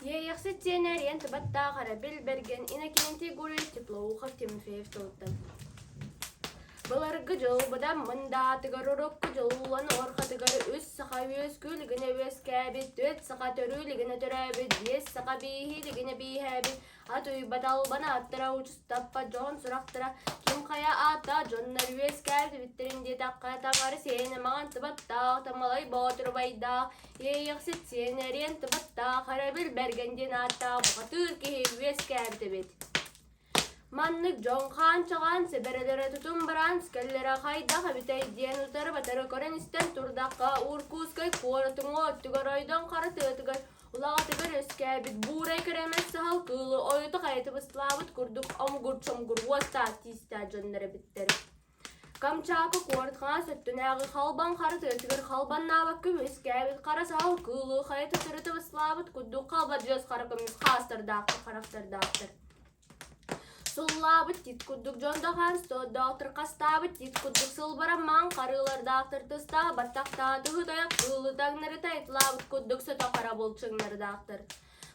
Иэйэхсит сиэнэ эриэн тыбаттаах Арабил Бэргэн Иннокентий Гурьевич Теплоухов Тимофеев тылыттан Былыргы дьыл быдан мындаатыгар урукку дьыллан орхатыгар үс саха үөскүү илигинэ үөскээбит, түөрт саха төрүү илигинэ төрөөбүт, биэс саха бииһи илигинэ бииһээбит, ат уйбат албан ааттара учустаппат дьоһун сурахтара ким хайа аата дьоннор үөскээбит эбиттэрин диэтэххэ таҥара сиэнэ маҥан тыбаттаах тамалай боотурубайдаах иэйэхсит сиэнэ эриэн тыбаттаах эрэбил бэргэн диэн ааттаах бухатыыр киһи үөскээбит эбит. Маннык дьон хаан-чаҕаан сэбэрэлэрэ тутун бараан скэллэрэ хайдах эбитэй диэн утары-батары көрөн-истэн турдахха Уркуускай куорат уҥа өттүгэр ойдон хара тыатыгар улаҕатыгар үөскээбит буурай кэрэмэс саһыл кыылы ойута-хайыта быстылаабыт курдук омугур-чомугур уостаах тиистээх дьоннор эбиттэр. Камчаакы куорат хаҥас өттүнээҕи халбаҥ хара тыатыгар халбаннаабакка үөскээбит хара саһыл кыылы хайа төттөрү быстылаабыт курдук халбадьыас хара көмүс хаастардаахтар харахтардаахтар. Сыллаабыт тиит курдук дьон даҕаан содоохтор хастаабыт тиит курдук сылбара маҥ харыылардаахтар тыстаах баттахтаах тыһы-тайах кыылы таҥнары тайытылаабыт курдук сото хара былчыҥнардаахтар.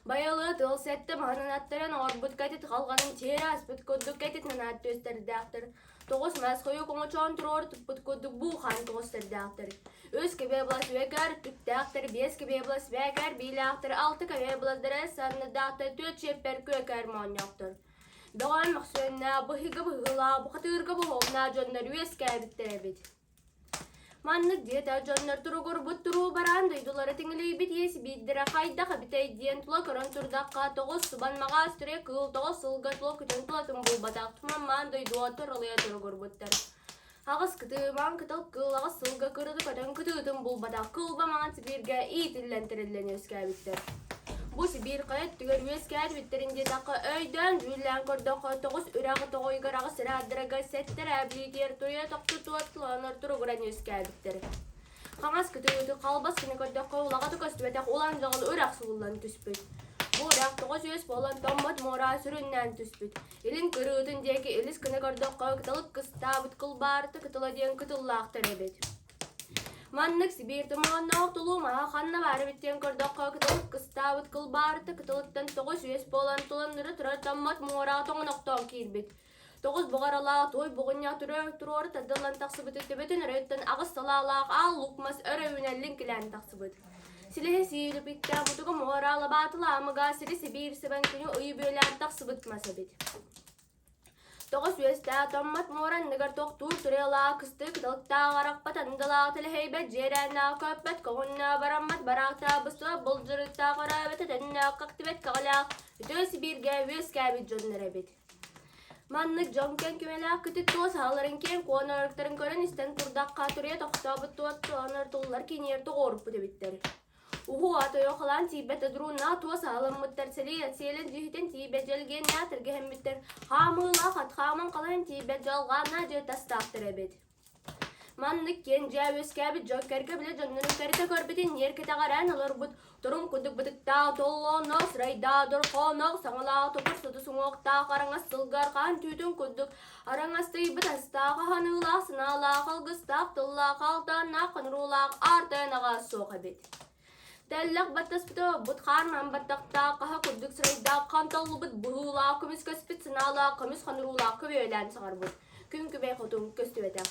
Байылы тыл сэттэ маһынан аттаран оҥорбут кэтит халҕанын тиэрэ аспыт курдук кэтит нанаат түөстэрдээхтэр. Тоҕус мас хойук оҥочоон туруору туппут курдук буухан тоҕустардаахтар. Үс кэбиэ былас үөкэр түптээхтэр, биэс кэбиэ былас бээкэр биилээхтэр, алта кэбиэ быластара санныдаахтар, түөрт чиэппэр күөкэр моонньоохтор. Бөҕөн мөхсүөннээх, быһыыга быһыылаах, бухатыырга буһуомнаах дьоннор үөскээбиттэр эбит. Маннык диэтэ дьоннор туругурбут туруу бараан дойдулара тиҥилийбит иэс биирдэрэ хайдах эбитэй диэн тула көрөн турдахха тоҕус субан маҕаас түрэ кыыл тоҕус сылга тула көтөн тулатын булбатах туман маан дойдуга торолуйа туругурбуттар. Аҕыс кытыымаан кытыл кыыл аҕыс сылга кырыты көтөн кытыытын булбатах кылба маҥан Сибииргэ иитиллэн тэриллэн үөскээбиттэр. Бу Сибиир хайа өттүгэр үөскээбиттэрин диэтэххэ өйдөөн дьүүллээн көрдөххө тоҕус үрэҕи тоҕойугар аҕыс ырааддарага сэттэ билиитигэр туйа тохту туоттуланар туругуран үөскээбиттэр. Хаҥас кытыыты халбас гына көрдөххө улаҕата көстүбэтэх улан дьаҕыл үрэх сууллан түспүт. Бу үрэх тоҕус үөс буолан томмот муора сүрүннээн түспүт. Илин кырыытын диэки илис гына көрдөххө кыталык кыстаабыт кылбаарыта кытыла диэн кытыллаахтар эбит. Маннык Сибиир туманнаах тулуу маһа ханна баар эбит диэн көрдөххө, кыталык кыстаабыт кылбаарыта кытылыттан тоҕус үөс буолан туланнары турар томмот муораҕа тоҥонохтоон киирбит. Тоҕус буҕаралаах туой бугунньах туруору тардыллан тахсыбыты төбөтүн өрөттөн аҕыс салаалаах аал лук мас өрө үүнэн лиҥкилээн тахсыбыт. Силиһи сиилипиттээх мутуга муора лабаатылаамыга сири Сибиир сыбан күнү ыйы бүөлээн тахсыбыт мас эбит. Тоҕус үөстээх томмот муора анныгар тохтуур туруйалаах кыстык кыталыктаах арахпат андылаах тэлэһийбэт дьиэрээннээх көппөт көҕүннээх бараммат бараахтаах быстыбат былдьырыктаах өрөөбөт этэннээх кэхтибэт кэҕэлээх үтүө Сибииргэ үөскээбит дьоннор эбит. Маннык дьон кэҥкимэлээх күтүт туос аһаларын киэҥ куон оройуктарын көрөн-истэн турдахха туруйа тохтообут туот туонар туллар киниэр тоҕуоруппут эбиттэр. Уһуу атойохолоон тиийбэт одурууннаах туос аһаламмыттар, сэлиэн сиэлэн дьиһитэн тиийбэт дьэлгиэннээх тэлгэһэммиттэр, хаамыылаах ат хааман халайан тиийбэт дьалҕааннаах дьиэ тастаахтар эбит. Маннык киэҥ дьээ үөскээбит дьон кэргэ билэ дьоннорун кэритэ көрбүтүн ньиэр кэтэҕэрээн олорбут торум курдук бытыктаах, толлоонноох, сырайдаах, дорхооноох, саҥалаах, токур сутус уҥуохтаах, араҥас сылгы арҕаан түүтүн курдук араҥастыйбыт астаах, аһаныылаах, санаалаах, алгыстаах, тыллаах, алтааннаах, хоноруулаах аар тойон аҕа суох эбит. Тэллэх баттаспыта бут хаан баттахтаах, хаһа курдук сырайдаах, ханталлыбыт быһыылаах, көмүс көспүт санаалаах, көмүс хоноруулаах көбүөлээн саҥарбыт. Күн күбэй хотун көстүбэтэх.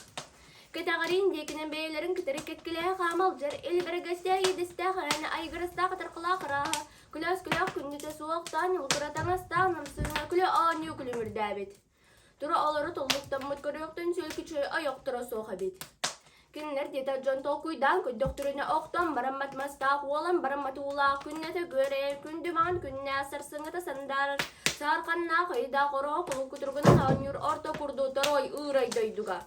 Кэтэҕэриин диэкинэн бэйэлэрин кытары кэккэлэһэ хаамалдьар, илбэрэгэстээх иэдэстээх эрээнэ айгырастаах атаркалаах арааһа, күлээс-күлээх күннүтэ суохтаан, ньылгыра таҥастаах намсыына күлэ оонньуу күлүмүрдээбит. Тура олоро туллуктаммыт көрүөхтэн сүөлкүчү ойохторо суох эбит. Кинилэр диэтэ дьон толкуйдаан көрдөхтөрүнэ охтон бараммат мастаах уолан бараммат уулаах күннэтэ күөрэйэр күндү маҥан күннээх сарсыҥҥыта сандаарар саарханнаах ыйдаах ороһо кулукутургунан оонньуур орто курдуу торуой ыырай дойдуга.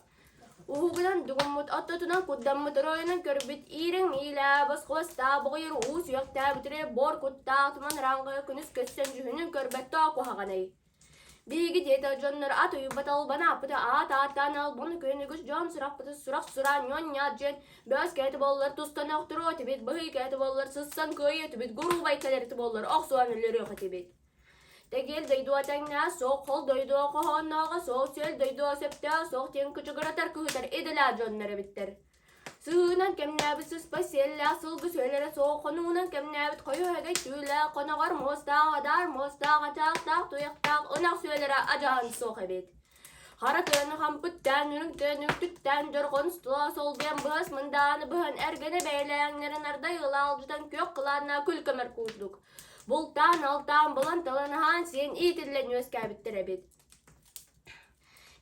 Уһугунан дугуммут оттотунан курдаммыт оройунан көрбүт иирэҥ иилээ босхуостаа боҕуйар уу сүөхтээбит эрэ бор куттаах туман ыраҥҕа күнүс көссөн дьүһүнүн көрбөттөө куһаҕанай. Биһиги диэтэ дьоннор ат уйбат албан ааппыта аат ааттаан албан күн үгүс дьон сурахпыты сурах сураан ньуон-ньаат дьиэн бөс кэти буоллар тустан охторуо этибит быһый кэти буоллар сыссан кыайыа этибит гуруубай кэлэр эти буоллар охсуон өлөрүөх этибит. Тэгиэл дойдуа тэҥнээх суох, хол дойдуа хоһооннооҕо суох, сүөл дойдуа сөптөөх суох диэн кычыгыратар кыһытар идэлээх дьоннор эбиттэр. Сыһыынан кэмнээбит сыспай сиэллээх сылгы сүөлэрэ суох, хонуунан кэмнээбит хойу һэгэй түүлээх, хоноҕор муостаах, адаар муостаах, ачаахтаах, туйахтаах ынах сүөлэрэ адьаһан суох эбит. Хара тыаны хампыттаан, үрүҥ тыаны үктүктээн, дьорҕон стула солбуйан быһас мындааны быһан эргэнэ бэйэлээҥнэрин ардай ылаалдьытан күөх кылааннаах күл көмөр курдук. Бултаан-алтаан, булан-талан аһаан-сиэн иитиллэн үөскээбиттэр эбит.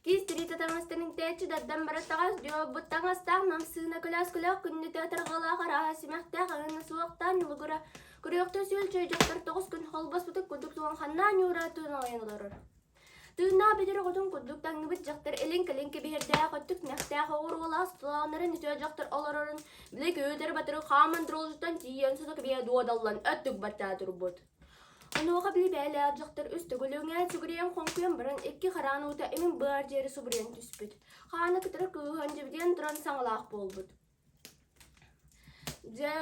Киис тириитэ таҥастарын интээччи дардан барар таҥас дьуобут таҥастаах намсыына көлөөскөлөөх күннүтэ ытарҕалаах арааһа симэхтээх аһына суохтаан ньулугура көрүөхтэ сүөл чөйдьөхтөр 9 күн холбоспутун курдук туон ханнаан ньуура туонайан олорор. Тыыннаах бүтэр оҕотун курдук таҥныбыт дьахтар илин-кэлин кэбиһэрдээх өттүк мэхтээх оҕуруолаах сутулааннарын үтүө дьахтар олорорун били күүтэр батыры хааман турулутуттан тиийэн сото кэбиһэ дуодаллан өттүк баттаа турбут. Онуоха били бээлээх дьахтар үс төгүл өҥөөн сүгүрүйэн хоҥкуйан баран икки хараан уута имин быар диэри субуруйан түспүт. Хаана кытары кыыһан дьибидийэн туран саҥалаах буолбут. Дьэ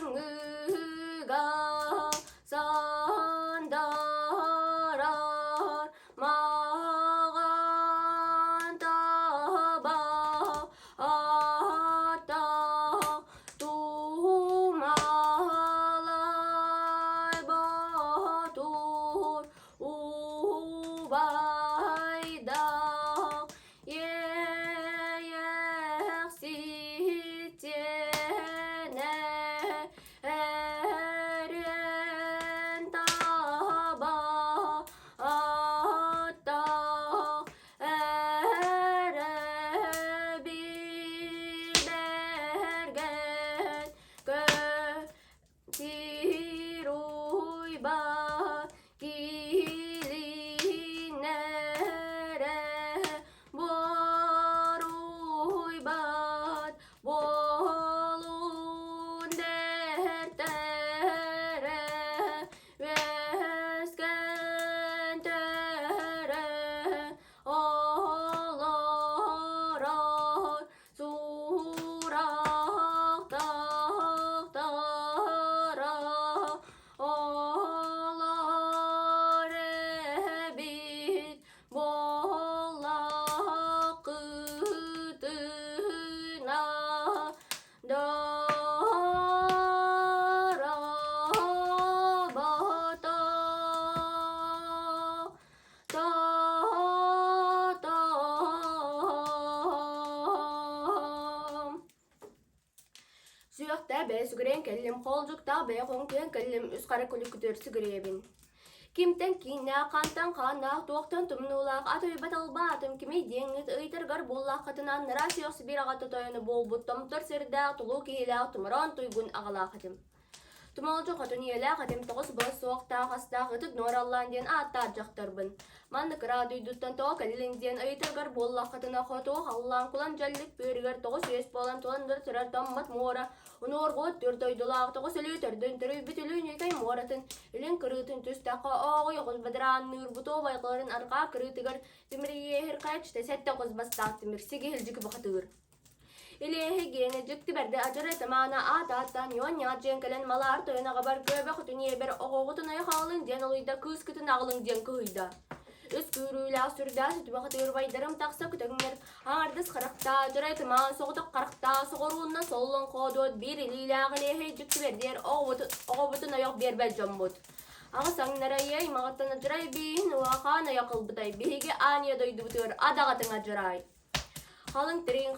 Сарсыҥҥыга сандарар маҕан таба аттаах Туумалай Боотур убайдаах Иэйэхситиэнэ эрэн таба аттаах Эрэбил бэргэн көтир уйбат киилинэрэ боруйбат буолун дэртэрэ үөскэн төрөн олорор сурахтахтара олор эбит буоллаххытына Дорообото Сүөхтээ бэйэ сүгүрэйэн кэллим, хоолдьуктаах бэйэ хоҥкуйан кэллим, үс хара күлүккүтүгэр сүгүрүйэбин. Кимтэн кииннээх, хантан хааннаах, туохтан тумнуулаах, ат уйбат албаатым кимий диэҥҥит ыйытаргар буоллаххытына, анараа сүөх Сибиир аҕата тойоно буолбут томтор сирдээх, тулуу киһилээх тумараан туйгун аҕалаах этим. Тумалдьы хотун ийэлээх этим тоҕус бас суохтаах астаах ытык Нуораллаан диэн ааттаах дьахтарбын. Манна кыра дойдуттан тоҕо кэллиҥ диэн ыйытаргар буоллаххытына хоту халлаан кулан дьэллик быарыгар тоҕус үөс буолан тулан да турар томмот муора унуоргуот түөрт дойдулаах тоҕус өлүү төрдүн төрүйбүт өлүү ньүкэй муоратын илин кырыытын түстэххэ ооҕуй оҕус бадараанныыр бутуо байҕаларын арҕаа кырыытыгар тимириэһир хайаччыта сэттэ оҕус бастаах тимир сигиһилдьики бухатыыр Илиэһи гиэнэ дьикти бэрдэ адьара ытамаана аат ааттаан ньуон-ньаат дьиэн кэлэн малаар тойон аҕабар күөбэ хотун ийэбэр оҕоҕутун айах аҕалыҥ диэн олуйда кыыскытын аҕалыҥ диэн кыһыйда. Үс күүрүүлээх сүрдээх сүтүмэх ытыырбайдарым тахса көтөҥнөр аҥардас харахтаа дьарай ытымаан соҕотох харахтаа соҕуруунна соллон хоодуот биир илиилээх илиэһэй дьикти бэрдиэр оҕобутун ойох биэрбэт дьоммут. Аҕыс аҥнара ийэ аймаҕыттан адьарай бииһин улахан ойох ылбытай биһиги аан ийэ дойдубутугар адаҕатыҥ адьарай. Халыҥ тириҥ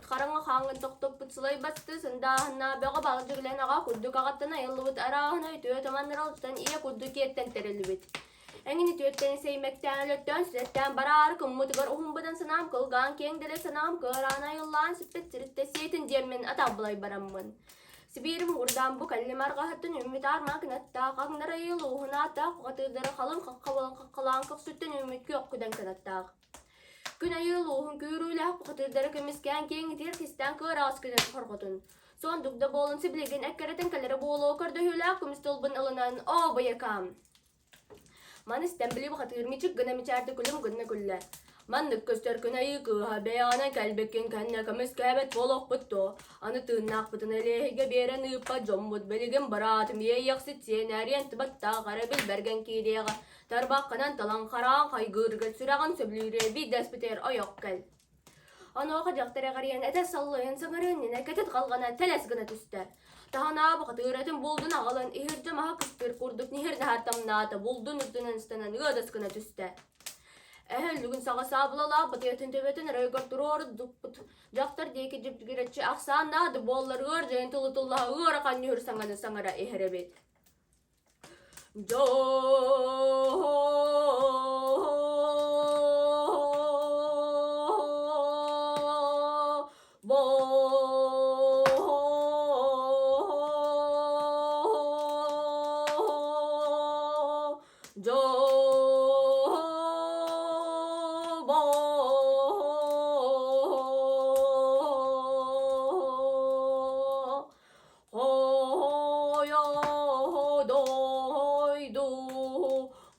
хараҥа хааҥҥын тохтоппут сылайбатты сындааһыннаа бөҕө баҕдьыгылэн аҕа курдук аҕаттан айыллыбыт арааһынай үтүө туманнаралдьытан ийэ курдук киэттэн тэриллибит. Эҥин үтүөттэн сэймэктээн өлөттөөн сүрэхтээн бараары кыммытыгар уһумбутан санаам кылгаан киэҥ дэлэ санаам кыараан айыллаан сиппит сириттэ сиэтин диэммин атаабылай бараммын. Сибиирим уурдаан бу кэллим арҕаһыттан үүммүт аармаа кынаттаах аҥнар айыл ууһун ааттаах уҕатыырдары халыҥ хахха буолан хаххалаан көхсүттэн үүммүт күөх күдэн кынаттаах. Күн айыы улууһун күүрүүлээх бухатыырдары көмүскээн киэҥ итиэр кистээн кыараҕас күнүн хорҕотун. Суон дугда буолан сибилигин эккирэтэн кэлэрэ буолуо көрдөһүүлээх көмүс тылбын ылынан оо быйакаам Маны истэн били бухатыыр мичик гына мичээрдэ күлүм гына күллэ. Маннык көстөр күн айыы кыыһа бэйэҕинэн кэлбиккин кэннэ көмүскээбэт буолуохпут дуо? Аны тыыннаахпытын элиэһигэ биэрэн ыыппат дьоммут билигин быраатым иэйиэхсит сиэнээриэн тыбаттаах эрэ билбэргэн киириэҕэ. Тарбаххынан талан хараан хайгыырга сүрэҕин сөбүлүүрэ биирдэспитигэр ойох кэл. Онуоха дьахтар эҕэрийэн этэ саллайан саҥарыан иннинэ кэтит халҕана тэлэс гына түстэ. Таһынаа бухатыыр этин булдун аҕалан иһирдьэ маһа кыстыыр курдук ниһир-наһар тамнаата булдун үрдүнэн ыстанан ыадас гына түстэ. Эһэ өллүгүн саҕа саабылалаах батыйатын төбөтүн өрөйгөр туруору дуппут дьахтар диэки дьиппигирэччи ахсааннаах да буоллар ыар дьайын тылы тыллаһа ыарахан нүһүр саҥаны саҥара иһэр эбит. Дойду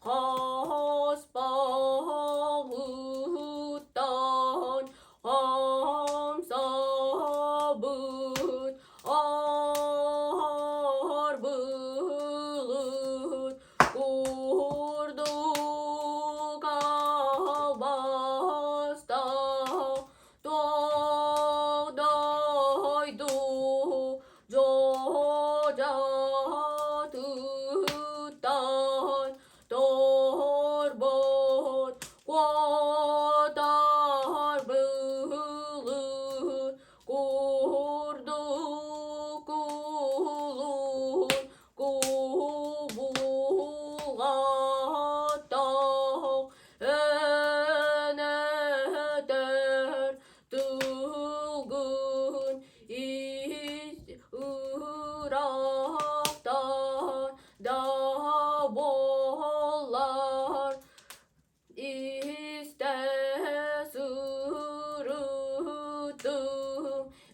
хаспаҕыттан хамсаабыт аар былыт курдук албастаах туох дойду дьодьоотуттан торбот куотар былыт курдук кулун кубулҕаттаах өнөтөр тылгын ис ыраахтан да буоллар истэ сырыттым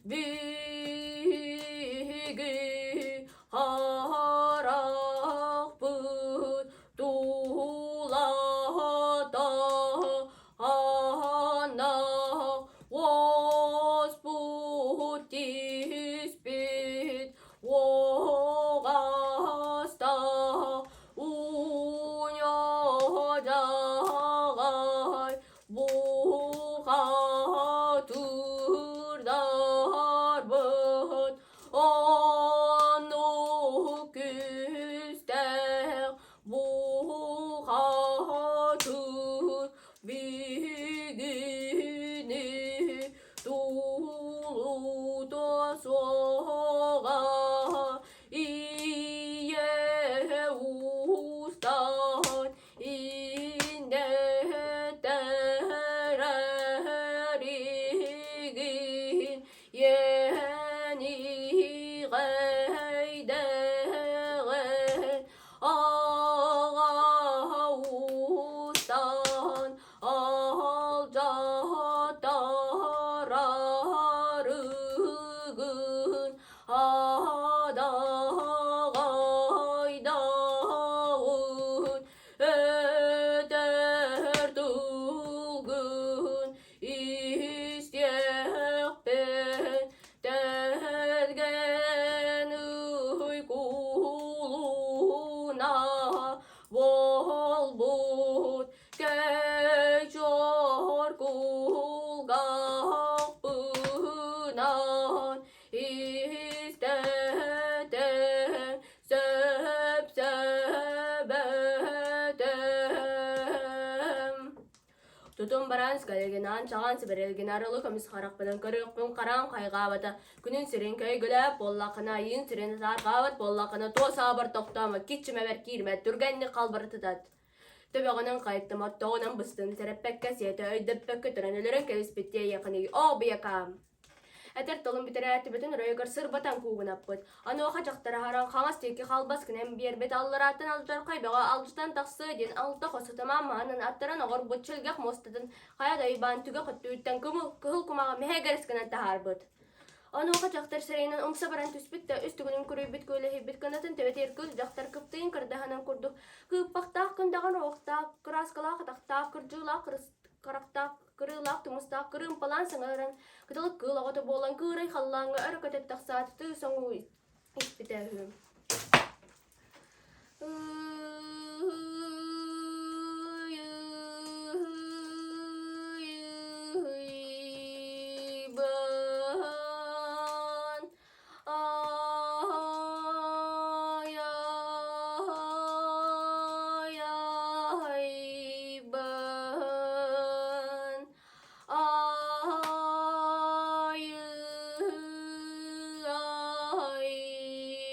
биһиги харахпыт тулата Аанах уоспут тииспит уоҕаста уйа-дьаҕай бухатырдарбыт оннук күүстээх бухатыр биһигини тулута суоҕа ийэ уустан иннэтэрэригин иэниҕэйдэҕин аҕа уустан алдьатарарыгын адаҕайдаҕын өтөр тылгын истиэхпин тэргэн ый кулуна буолбут кэчор кулгаахпынан истэтэн сөпсөбөтөм. Тутум баран скалегинаан чаҕан сибэрэлгин арылы көмүс харахпынан көрүөхпүн хараан хайҕаабата күнүн сирин көйгөлөөп буоллаххына айыын сирин саарҕаабат буоллаххына туос аабар тохтоомо киччимэбэр киирмэ түргэнник халбарытытат Төбөҕүнэн хайыттым оттоҕунан быстым сэрэппэккэ сиэтэ өйдөппөккө туран өлөрөн кэбиспит тиэйэхиний оо быйакаам Этэр тылын бүтэрээт төбөтүн оройугар сырбатан куугунаппыт. Онуоха дьахтар аһаран хаҥас диэки халбас гынан биэрбит алларааттан алдьархай бөҕө алдьатан тахсыа диэн алта хос ытамаан маһынан аттаран оҕорбут чөлгөх муостатын хайа да уйбаан түгэх өттүгүттэн кыһыл кумаҕы мэһэ гэрис гынан таһаарбыт. Онуоха дьахтар сирэйинэн умса баран түспүт да, үс түгүнүн күрүйбүт күөлэһийбит кынатын төбөтүгэр кыыс дьахтар кыптыйын кырдаһынан курдук кыыппахтаах кындаҕын уохтаах, кырааскалаах атахтаах, кырдьыылаах харахтаах, кырыылаах тумустаах кырыымпалаан саҥаран, кыталык кыыл оҕото буолан кыырай халлааҥҥа өрө көтө тахсаат, тыы соҥуу испитэ үһү.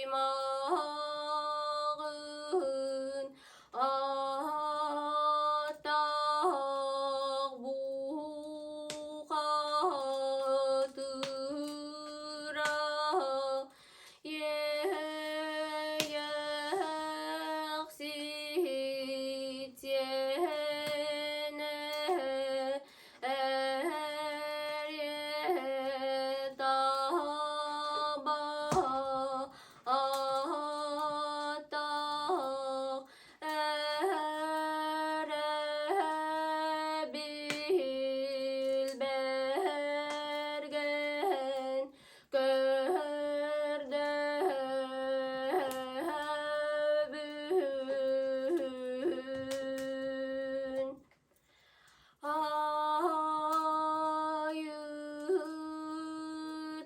Аймаҕын ааттаах бухатыра Иэйэхсит сиэнэ Көрдөһөбүн.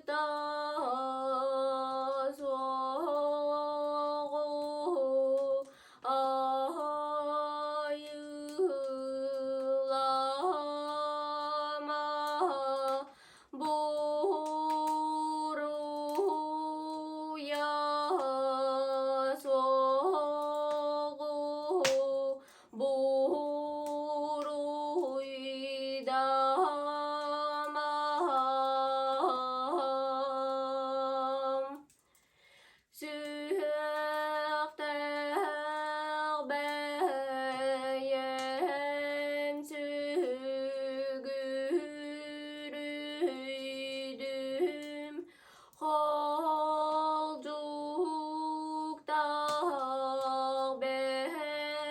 Айыыта суоҕу айыылаама буруйа суоҕу Буруйдамам сүһүөхтээх бэйэм сүгүрүйдүм Холдьуктаах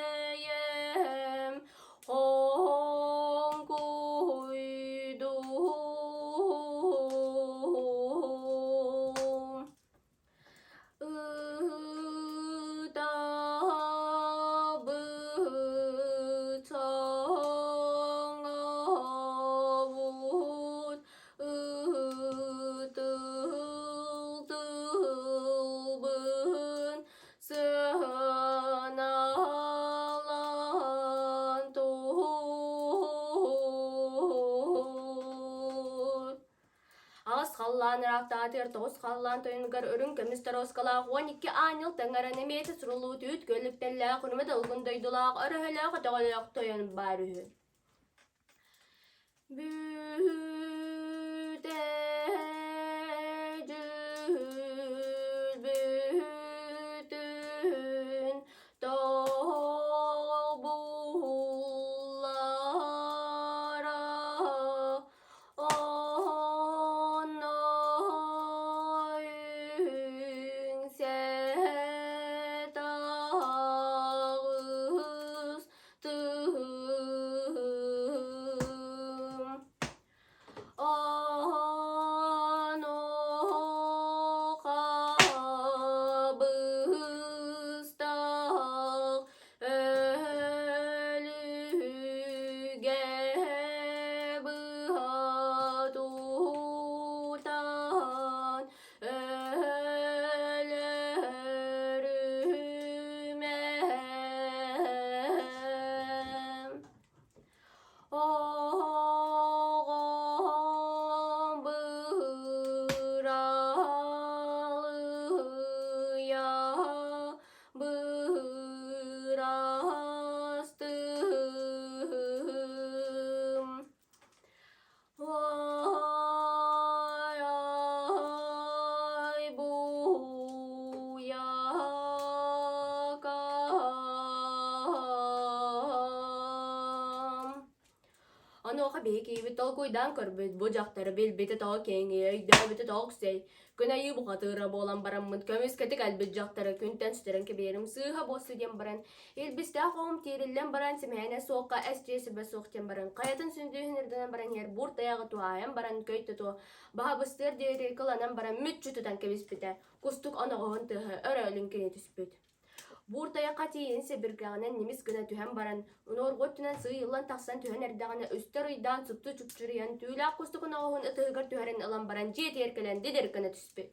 бэйэм хоҥкуйдум. Ытаабыт соҥообут Ытыл-тылбын сыаналаан туһут. Аҕыс халлаан ыраахтаатыгар тоҕус халлаан тойонугар үрүҥ көмүс торуоскалаах 12 аанньал таҥаран эмиэтэ суруллубут үүт көлүктэллээх үрүмэ долгун дойдулаах өрөһөлөөх өтөҕөлөөх тойон баар үһү. Бүтэ дьүлбүтүн тобуллара онно үҥсэ таҕыс тыһым. Онуоха биһи киһибит толкуйдаан көрбүт, бу дьахтары билбитэ тоҕо киэҥий, өйдөөбүтэ тоҕо үксэй. Күн айыы бухатыыра буолан бараммыт көмүскэтик өлбүт дьахтары күнтэн сүтэрэн кэбиһэрим сыыһа буолсу диэн баран, илбистээх оҕом тиэриллэн баран симэһинэ суохха эс дьиэ сүбэ суох диэн баран, хайатын сүндүүһүн үрдүнэн баран иһэр бур тайаҕы туһаайан баран көй тутуо, баһа быстыар диэри кыланан баран мүччү тутан кэбиспитэ, кустук оноҕоһун тыаһа өрө өлүҥкэйэ түспүт. Буур тайахха тиийэн сэбиргэҕинэн ньимис гына түһэн баран, унуоргу өттүнэн сыыйыллан тахсан түһэн эрдэҕинэ үстэр ыйдаан супту чупчуруйан, түүлээх кустук оноҕоһун ытыһыгар түһэрэн ылан баран дьиэтигэр кэлэн дидир гына түспүт.